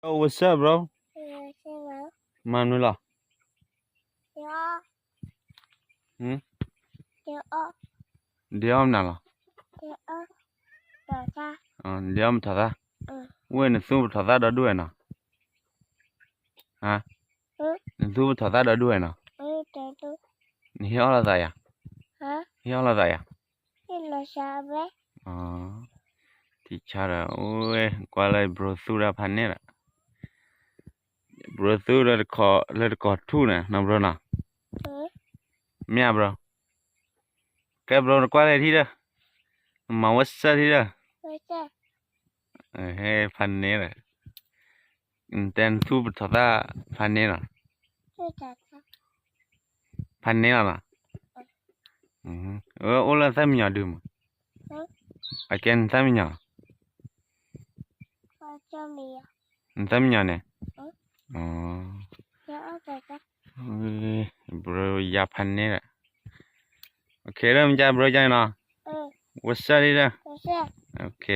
Yo, what's up, bro? မານເນາະ ເດ ຫືມ ເດ ເດ ອອກນະລະ ເດ ອອກ ເດ ອອກມາຖອດຊາ ເດ ອອກມາຖອດຊາ ເອີ ເວີຍ ນະ ຊູມຖອດຊາດອກດ້ວຍເນາະ ຮະ ເອີ ນະ ຊູມຖອດຊາດອກດ້ວຍເນາະ ເອີ ເດີ ເດີ ເຮັດອອກລະຊາຍາ ຮະ ເຮັດອອກລະຊາຍາ ເຮັດລະຊາເວີຍ ອໍ ທີ່ຊາດ ໂອ້ຍ ກວ່າເລີຍ ໂບຣ ຊູດາ ພາເນລ ໂບຣ ຊູດາ ເລີຍຂໍ ເລີຍຂໍທູນະ ເນາະ ໂບຣ ເນາະ ເອີ ແມ່ນ ໂບຣ ແກໂບຣ ກວ່າເລີຍທີ່ເດີ ມາ what's up ທີ່ເດີ what's up ເອີ ເຮັດພາເນລ ແຕ່ນທູ ຖອດຊາ ພາເນລ ພາເນລ ເອີ ໂອລາ ຊາມິຍອ ດູມ ອາແກນ ຊາມິຍອ ຊາມິຍອ ເນ ອໍ ໂບຣ ຢາພາເນລ ໂອເຄ ເລີ່ມຈາກໂບຣ ຢາເນາະ ເອີ what's up ທີ່ເດີ ໂອເຄ